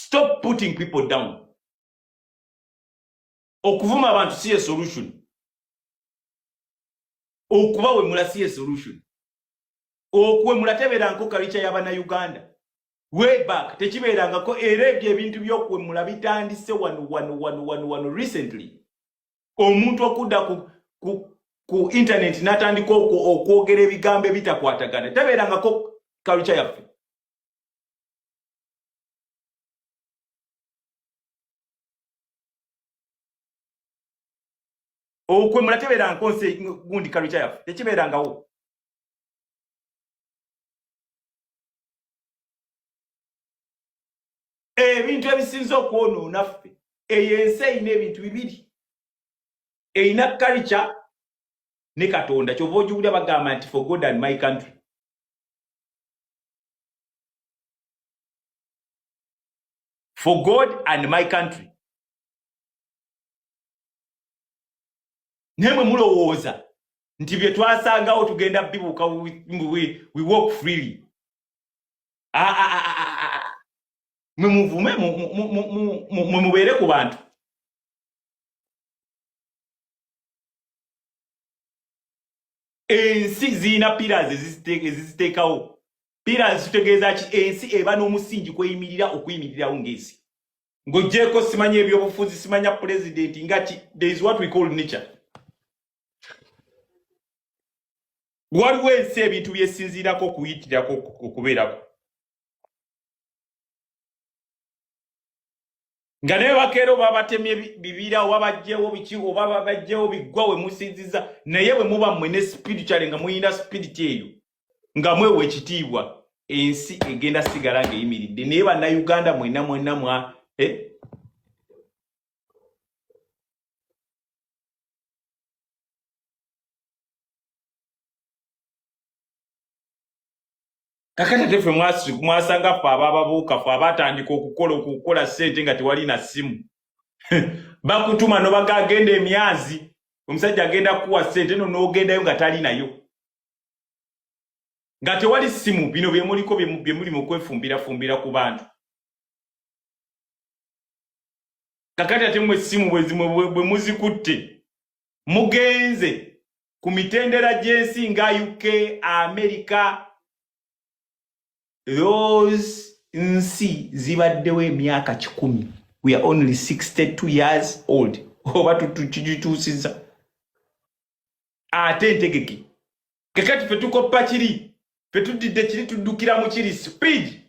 Stop putting people down. Okuvuma abantu si ye solution. Okubawemula si ye solution. Okuwemula tebeerangako kalica y'Abannayuganda. Way back tekibeerangako, era ebyo ebintu by'okuwemula bitandise wano wano wano wano wano recently. Omuntu okudda ku internet n'atandika okwogera ebigambo ebitakwatagana, tebeerangako kalica yaffe. Okwemula tebeerangako nsi gundi kalica yaffe, tekibeerangawo. Ebintu ebisinze okwonoona ffe, eyo ensi erina ebintu bibiri, erina culture ne Katonda. Kyova ogiwulira bagamba nti for God and my country. For God and my country. Naye mwe mulowooza nti bye twasangawo tugenda bibuuka, we walk freely. Mwe muvume, mwe mubeere ku bantu. Ensi zirina pillars eziziteekawo. Pillars zitegeeza ki? Ensi eba n'omusingi kweyimirira, okuyimirirawo ng'ensi. Ng'oggyeeko simanya ebyobufuzi, simanya pulezidenti nga ki, there is what we call nature. Waliwo ensi ebintu byesinziirako okuyitirako okubeerako, nga naye bakeera oba batemye bibira oba bajjewo biki oba bajjewo biggwa we musinziza. Naye bwe muba mmwe ne spiritual, nga muyina spirit eyo, nga mwewa ekitiibwa, ensi egenda sigala ng'eyimiridde. Naye Bannayuganda mwenna mwenna mwa eh? Kakati ate ffe mwasanga ffe abababuuka, ffe abatandika okukola ssente nga tewali na ssimu. Bakutuma nobaga agenda emyazi, omusajja agenda kukuwa ssente no n'ogendayo nga tali nayo, nga tewali ssimu. Bino byemuliko byemuli mu kwefumbirafumbira ku bantu. Kakati ate mwe essimu bwe muzikutte, mugenze ku mitendera gy'ensi nga UK, America. Those nsi zibaddewo emyaka 100. We are only 62 years old, oba tukituusiza ate ntegeke. Kakati fe tukoppa kiri, fe tuddidde kiri, tuddukira mu kiri speed.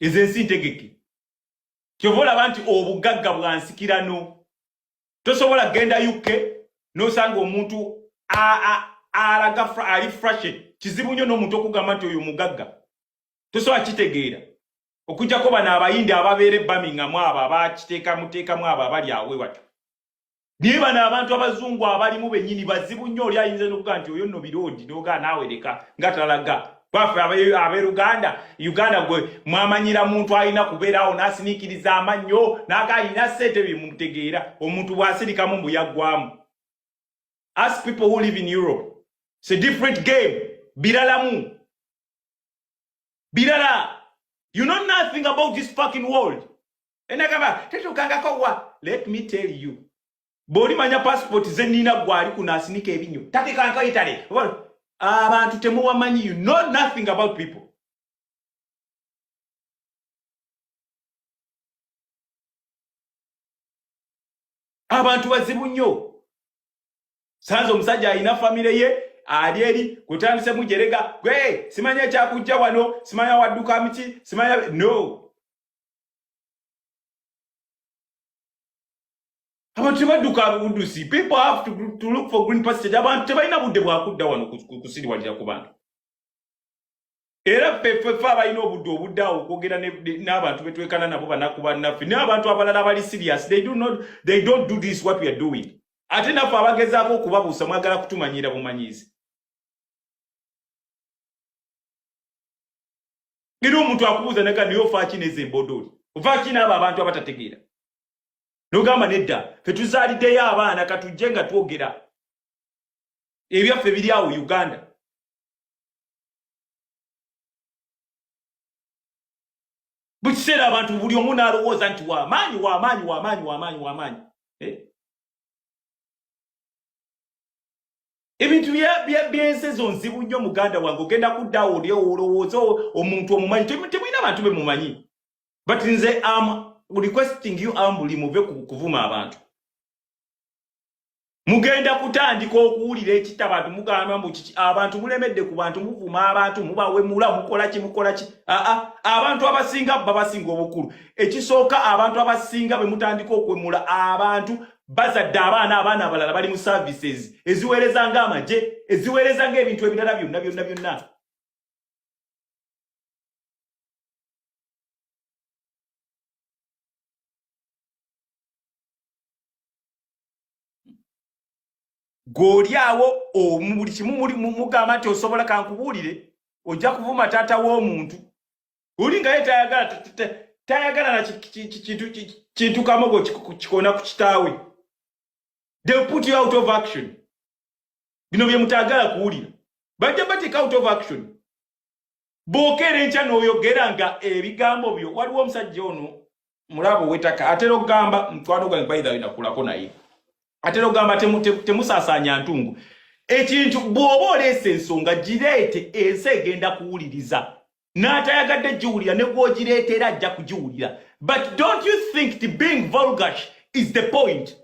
Ezo ensi ntegeke. Kyova olaba nti obugagga bwa nsikirano. Tosobola kugenda UK n'osanga omuntu alaga ali flashy. Kizibu nnyo n'omuntu okugamba nti oyo mugagga, tosobola kitegeera, okujjako bano Abayindi ababeera e Birmingham, abo abakiteekamuteekamu, abo abali awe watyo. Naye bano abantu abazungu abalimu bennyini bazibu nnyo. Oli ayinza n'okugaa nti oyo nno biroodi, nogaa naawe leka nga talaga. Baffe ab'eruganda Uganda, gwe mwamanyira muntu alina kubeerawo n'asiniikiriza amannyo n'aga alina ssente, byemutegeera omuntu bw'asirikamu mbu yaggwamu. Ask people who live in Europe, it's a different game. Biralamu birala. You know nothing about this fucking world. Enagamba tetukangako wa. Let me tell you, bw'olimanya passport ze nnina, gwali kuno asinika ebinyo tatekanko Italy. Abantu temuwamanyi. You know nothing about people. Abantu bazibu nnyo. Sanze omusajja alina famire ye ali eri kutandise mujerega, gwe simanya ekyakujja wano, simanya wadduka miki, simanya no. Abantu tebadduka buddusi. People have to look for green pasture. Abantu tebalina budde bwakudda wano kusiriwalira ku bantu. Era ffe abalina obudde, obudde awo okwogera n'abantu betwekana nabo, banaku bannaffe n'abantu abalala abali serious, they don't do this what we are doing. Ate naffe abagezaako okubabuusa, mwagala kutumanyiira bumanyiizi. Era omuntu akubuuza naga, naye ofaaki nezo embodooli, ofaaki n'abo abantu abatategeera? Nogamba nedda, fe tuzaaliddeyo abaana, katujje nga twogera ebyaffe biri awo Uganda. Buli kiseera abantu buli omu n'alowooza nti wamaanyi, wamaanyi, wamaanyi, wamaanyi, wamaanyi. Eh? Ebintu byensi ezo nzibu nnyo muganda wange. Ogenda kuddaawo oli olowooza omuntu omumanyi, temulina bantu be mumanyi. But nze am requesting you humbly, muve ku kuvuma abantu. Mugenda kutandika okuwulira ekitta abantu, mugamba mbu kiki, abantu mulemedde ku bantu, muvuma abantu, mubawemula, mukola ki, mukola ki. Aa, abantu abasinga babasinga obukulu. Ekisooka, abantu abasinga bwe mutandika okwemula abantu bazadde abaana, abaana abalala bali mu services eziweereza ng'amagye, eziweereza ng'ebintu ebirala byonna byonna byonna. Gw'oli awo mu buli kimu mugamba nti osobola. Kankubuulire, ojja kuvuma taata w'omuntu oli nga ye tayagala na kintu kamogo kikona ku kitaawe. They put you out of action. Bino bye mutaagala kuwulira, bajja bateeka out of action. Bw'okeera enkya n'oyogera nga ebigambo byo, waliwo omusajja ono mulabo wetaka atera okugamba, mukwano gwange, by the way nakulako naye, atera okugamba temusaasaanya ntungu. Ekintu bw'oba oleesa ensonga, gireete, ensi egenda kuwuliriza. N'atayagadde giwulira, ne gw'ogireetera ajja kugiwulira. But don't you think the being vulgar is the point?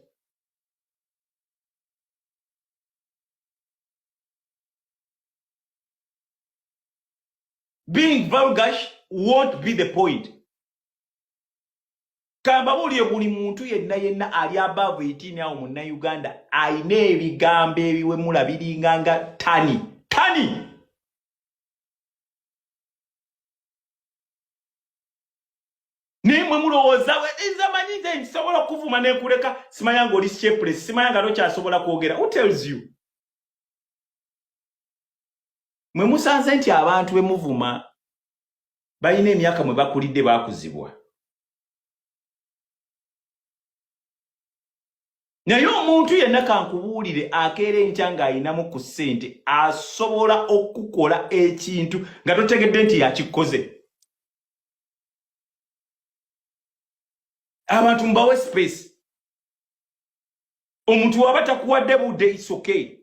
Being vulgar won't be the point. Kambabuulire, buli muntu yenna yenna ali above 18 awo munnayuganda ayina ebigambo ebiwemula biringa nga tani tani. Naye mwe mulowooza nze manyi, nze nsobola okuvuma nenkuleka, simanya nga oli shapeless, simanya nga tokyasobola kwogera. Who tells you? Mwe musanze nti abantu be muvuma balina emyaka mwe bakulidde, bakuzibwa. Naye omuntu yenna, kankubuulire, akeera enkya ng'ayinamu ku ssente, asobola okukola ekintu nga totegedde nti yakikoze. Abantu mbawe space. Omuntu waba takuwadde budde, it's okay.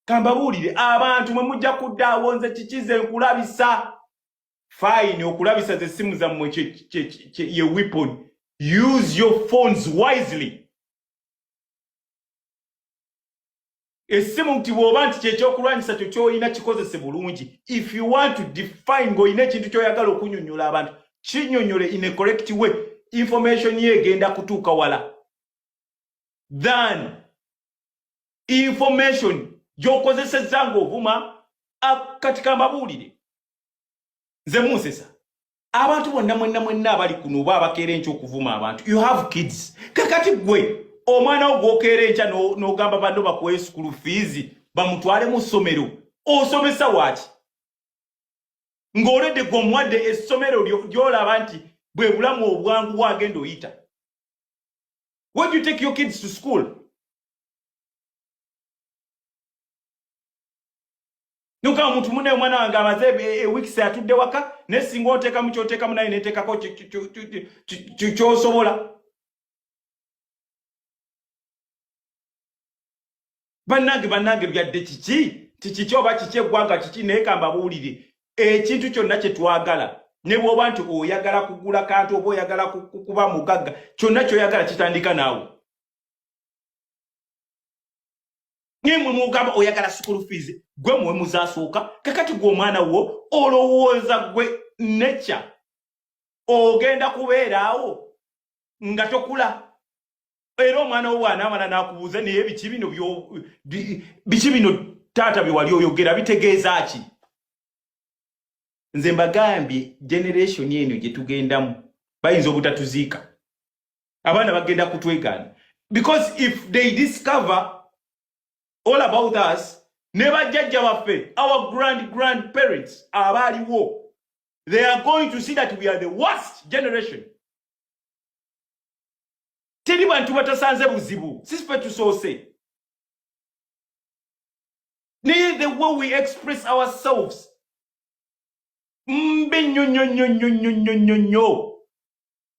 Kambabuulire, abantu mwe mujja kuddaawo nze kikize nkulabisa fine. Okulabisa ze simu zammwe ye weapon. Use your phones wisely. Essimu nti bw'oba nti kyekyokulwanyisa kyo kyolina, kikozese bulungi. If you want to define ng'olina ekintu ky'oyagala okunyonnyola abantu, kinyonnyole in a correct way. Information ye egenda kutuuka wala than information gy'okozesezza ng'ovuma. Kati kambabuulire, nze munsesa abantu bonna mwenna mwenna abali kuno oba abakeera enkya okuvuma abantu, you have kids. Kakati gwe omwana wo gwokeera enkya n'ogamba banno bakuwe school fees bamutwale mu ssomero, osomesa waaki ng'oledde gwe omuwadde essomero ly'olaba nti bwe bulamu obwangu bwagenda oyita? Where do you take your kids to school? Nuka omuntu munne, omwana wange amaze eweeks atudde waka, naye singa oteekamu kyoteekamu, naye neteekako kyosobola. Bannange, bannange, byadde kiki kiki oba kiki eggwanga kiki? Naye kambabuulire, ekintu kyonna kye twagala, ne bw'oba nti oyagala kugula kantu oba oyagala kuba mugagga, kyonna kyoyagala kitandika naawe. Nimwe mugamba oyagala school fees, gwe muwe muzasooka. Kakati gwe omwana wo olowooza gwe nekya ogenda kubeeraawo nga tokula? Era omwana wo bw'anaamala n'akubuuza, naye biki bino biki bino taata bye wali oyogera bitegeeza ki? Nze mbagambye, generation eno gye tugendamu bayinza obutatuziika. Abaana bagenda kutwegaana, because if they discover all about us, ne bajjajja baffe, our grand grandparents abaaliwo, they are going to see that we are the worst generation. Teri bantu batasanze buzibu, sisife tusoose. Naye the way we express ourselves mbi nnyo nnyo nnyo nnyo nnyo nnyo nnyo nnyo.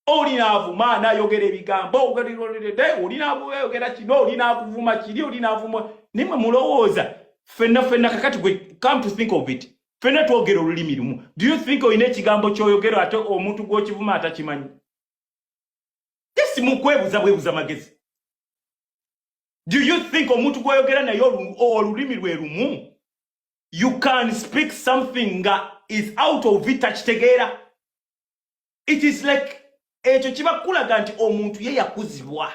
Olina avuma n'ayogera ebigambo, olina ayogera kino, olina akuvuma kiri, olina avuma. Naye mwe mulowooza ffenna ffenna kakati gwe, come to think of it, ffenna twogera olulimi lumu. Do you think olina ekigambo ky'oyogera ate omuntu gw'okivuma atakimanyi? Just mukwebuza bwebuza magezi. Do you think omuntu gw'oyogera naye olulimi lwe lumu, you can speak something nga is out of it, takitegeera? It is like ekyo kiba kulaga nti omuntu ye yakuzibwa.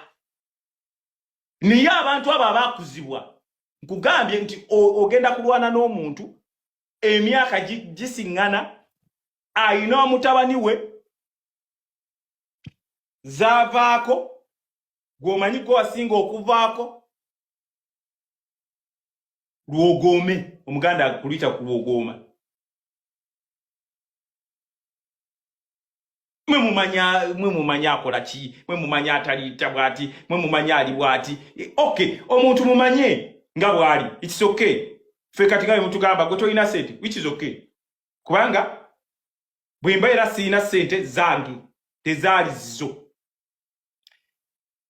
Naye abantu abo abaakuzibwa, nkugambye nti ogenda kulwana n'omuntu emyaka gisiŋŋana, ayina mutabani we zaavaako, gw'omanyi gwe wasinga okuvaako lwogoome. Omuganda akuluyita kulwogooma. Mwe mumanya, mwe mumanya akola ki, mwe mumanya ataliita bw'ati, mwe mumanya ali bw'ati. Okay, omuntu mumanye nga bw'ali, it's okay. Ffe kati nga bwe mutugamba gwe tolina ssente, which is okay, kubanga bwe mba era sirina ssente zange tezaali zizo,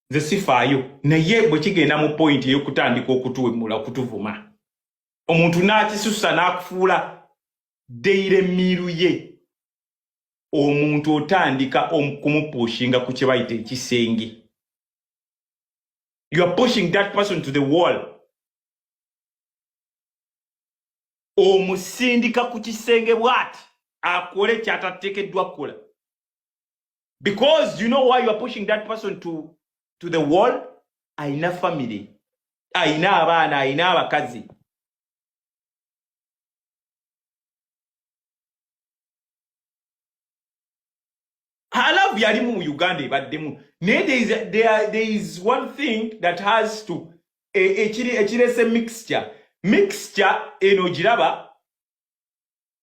nze sifaayo. Naye bwe kigenda mu point ey'okutandika okutuwemula, okutuvuma, omuntu n'akisusa n'akufuula daily meal ye, omuntu otandika kumupushinga ku kye bayita ekisenge. You are pushing that person to the wall. Omusindika ku kisenge bw'ati akole kyatateekeddwa kukola, because you know why you are pushing that person to the wall? Ayina family, ayina abaana, ayina abakazi. Love yalimu mu Uganda, ebaddemu, naye there is one thing that has to ekirese mixture eno ogiraba.